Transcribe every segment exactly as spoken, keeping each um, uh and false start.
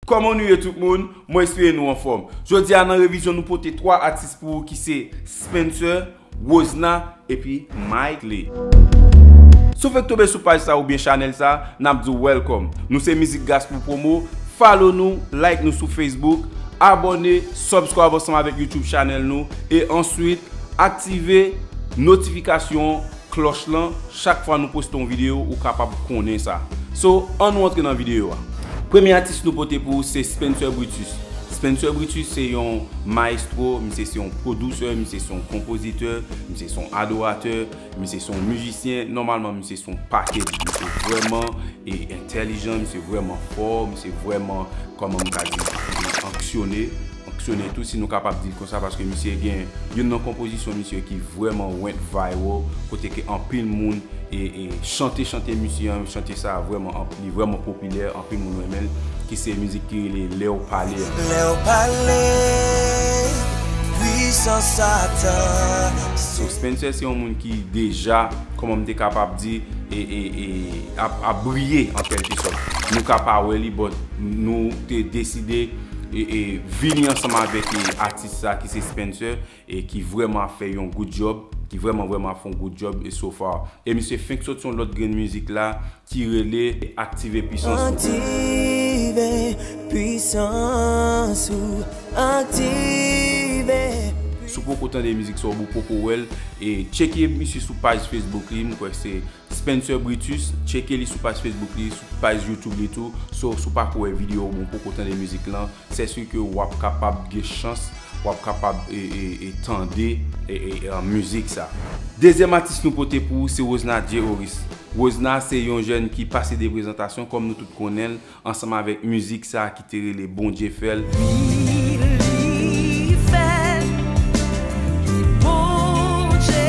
Kòman nou ye tout moun? Mwen espere nou anfòm. Jodi a nan revizyon nou pote twa atis pou ou ki se Spencer, Rosna epi Mike Lee. Si w fèk tonbe sou paj sa oubyen chanèl sa, n ap di w welcome. Nou se Mizik Gaspou Promo. Follow nou, like nou sou Facebook, abòne, subscribe ansanm avèk YouTube chanèl nou e answit aktive notifikasyon klòch lan, chak fwa nou poste yon videyo, ou kapab konnen sa. So, ann nou antre nan videyo a. Premye atis nou pote pou ou se Spencer Brutus. Spencer Brutus se yon mayestwo, misye se yon pwodisè, misye se yon konpozitè, misye se yon adoratè, misye se yon mizisyen. Nòmalman, misye se yon pakèt. Misye vrèman e entèlijan, misye vrèman fò, misye vrèman, kòman m ka di, anksyone. Anksyone tou, si nou kapab di l konsa, paske misye gen youn nan konpozisyon misye ki vrèman went viral, kote ke anpil moun e, e chante, chante misye an, chante sa vrèman, anp-, li vrèman popilè, anpil moun renmen l, ki se mizik ki rele Lè w pale a. Lè w pale, pwisans Satan. So, Spencer se yon moun ki deja, kòman m te kapab di, e, e, e, ap, ap briye an kèlke sòt. Nou ka pa wè li, but nou te deside e, e vini ansanm avèk, e, atis sa ki se Spencer, e ki vrèman ap fè yon good job, ki vrèman, vrèman ap fè yon good job e so far. E misye fenk soti yon lòt grenn mizik la ki rele Aktive Pwisans Ou. Aktive pwisans ou, aktive. Si w poko tande mizik sa oubyen w poko wè l, e tcheke misye sou paj Facebook li, m kwè se Spencer Brutus, tcheke li sou paj Facebook li, sou paj YouTube li tou. So, si w pako wè videyo oubyen w poko tande mizik lan, sè si ke w ap kapab gen chans, w ap kapab, e, e, e tande, e, e, e, mizik sa. Dezyèm atis nou pote pou ou se Rosna J Oris. Rosna se yon jèn ki pase de prezantasyon, kòm nou tout konnen l, ansanm avèk mizik sa ki te rele Bondye fè l. Wi, li fè l, li Bondye.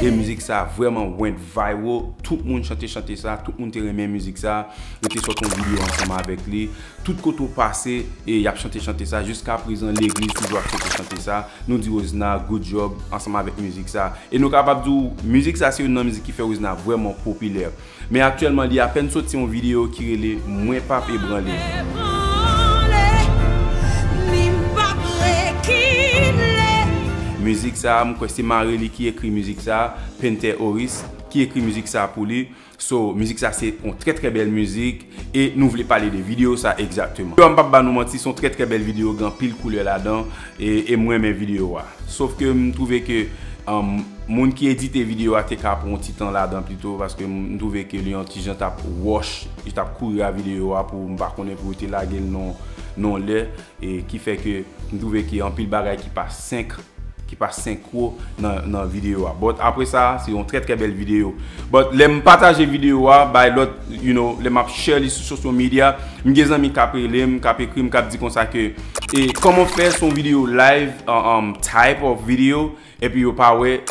E mizik sa vrèman went viral, tout moun chante chante sa, tout moun te renmen mizik sa. Yo te sòti yon videyo ansanm avèk li. Tout kote w pase, e y ap chante chante sa. Jiska prezan, legliz toujou ap chante chante sa. Nou di Rosna, good job, ansanm avèk mizik sa. E nou kapab di w, mizik sa se youn nan mizik ki fè Rosna vrèman popilè. Men aktyèlman, li apèn soti yon videyo ki rele Mwen p ap ebranle. Ebranle, ni m p ap rekile. Mizik sa, m kwè se mari li ki ekri mizik sa, Panther Oris, ki ekri mizik sa pou li. So, mizik sa se yon trè, trè bèl mizik e nou vle pale de videyo sa egzakteman. Yo, m p ap ba nou manti, se yon trè, trè bèl videyo, gen anpil koulè ladan e, e m renmen videyo a. Sof ke m twouve ke, um, moun ki edite videyo a te ka pran yon ti tan ladan pito, paske m, m twouve ke li yon ti jan t ap rush, li t ap kouri a videyo a pou, m pa konnen, pou yo te lage l nan, nan yon lè, e ki fè ke m twouve ke anpil bagay ki pa senk ki pa senkwo nan, nan videyo a. But apre sa, se yon trè, trè bèl videyo. But lè m pataje videyo a bay lòt, you know, lè m ap share li sou social media, m gen zanmi k ap rele m, k ap ekri m, k ap di konsa ke, e kòman fè se yon videyo live, uh, um, type of video, epi yo pa wè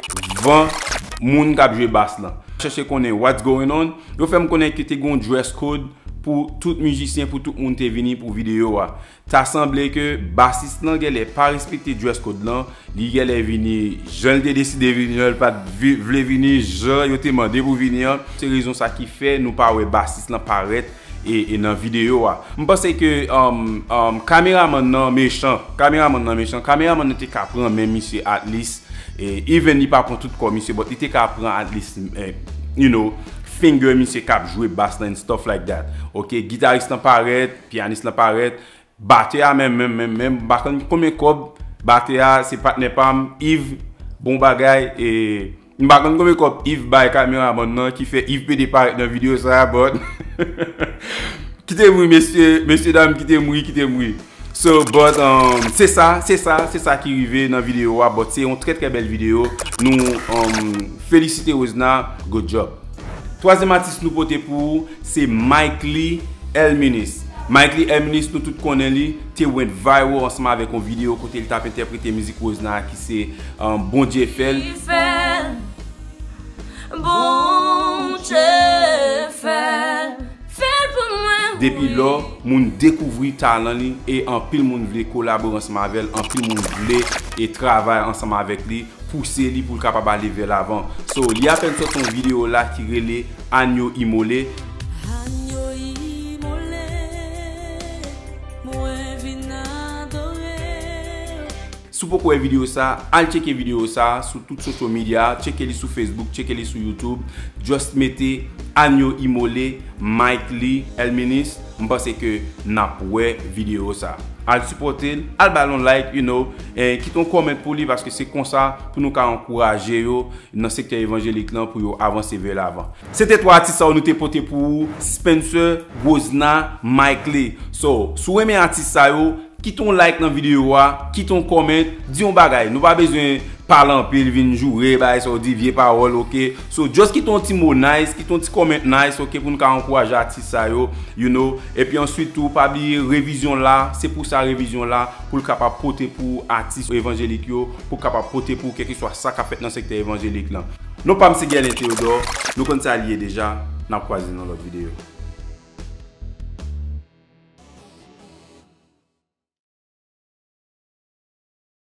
van moun k ap jwe bas lan. Chèche konnen what's going on. Yo fè m konnen ke te gen yon dress code pou tout mizisyen, pou tout moun te vini pou videyo a. Ta sanble ke basis lan genlè pa respekte dress code lan, li genlè vini jan l te deside vini an, l pa t vi-, vle vini jan yo te mande pou vini an. Se rezon sa ki fè nou pa wè basis lan parèt e, e nan videyo a. M panse ke, um, um, kameramann nan mechan, kameramann nan mechan, kameramann nan te ka pran men misye at least, e, even li pa pran tout kò misye, but li te ka pran at least, eh, you know, finger misye k ap jwe bas lan and stuff like that. Ok, gitaris lan parèt, pyanis lan parèt, batè a menm, menm, menm, menm, m pa konn konbyen kòb, batè a se patnè pa m, Yves, bon bagay, e m pa konn konbyen kòb Yves bay kameramann nan ki fè Yves pede parèt nan videyo sa a, but kite m ri, mesye, mesye dam, kite m ri, kite m ri. So, but, um, se sa, se sa, se sa ki rive nan videyo a, but se yon trè, trè bèl videyo. Nou, um, felisite Rosna, good job. Twazyèm atis nou pote pou ou, se Mike Lee Elminis. Mike Lee Elminis, nou tout konnen li, te went viral ansanm avèk yon videyo kote li t ap entèprete mizik Rosna ki se, um, Bondye fè l. Li fè l, Bondye fè l, fè l pou mwen, wi. Depi lò, moun dekouvri talan li e anpil moun vle kolabore ansanm avè l, anpil moun vle e travay ansanm avèk li, pouse li pou l kapab ale vè lavan. So, li apèn sòti yon videyo la ki rele Agno Imole. Agno imole, mwen Si w poko wè videyo sa, al tcheke videyo sa sou tout social media, tcheke li sou Facebook, tcheke li sou YouTube. Just mete Agneau Immolé, Mike Lee, Elminis. M panse ke n ap wè videyo sa. Al sipòte l, al ba l yon like, you know, e kite yon comment pou li, paske se konsa pou nou ka ankouraje yo nan sektè evanjelik lan pou yo avanse vè lavan. Se te twa atis sa yo nou te pote pou ou, Spencer, Gwozna, Mike Lee. So, si w renmen atis sa yo, kite yon like nan videyo a, kite yon comment, di yon bagay. Nou pa bezwen pale anpil, vin joure, bagay sa yo di vye pawòl, oke? So, just kite yon ti mo nice, kite yon ti comment nice, oke, pou nou ka ankouraje atis sa yo, you know. Epi answit tou, pa bliye revizyon la, se pou sa revizyon la, pou l kapab pote pou atis evanjelik yo, pou kapab pote pou kèlkeswa sa k ap fèt nan sektè evanjelik lan. Non pa m se Guerlin Théodore, nou konn sa l ye deja, n ap kwaze nan lòt videyo.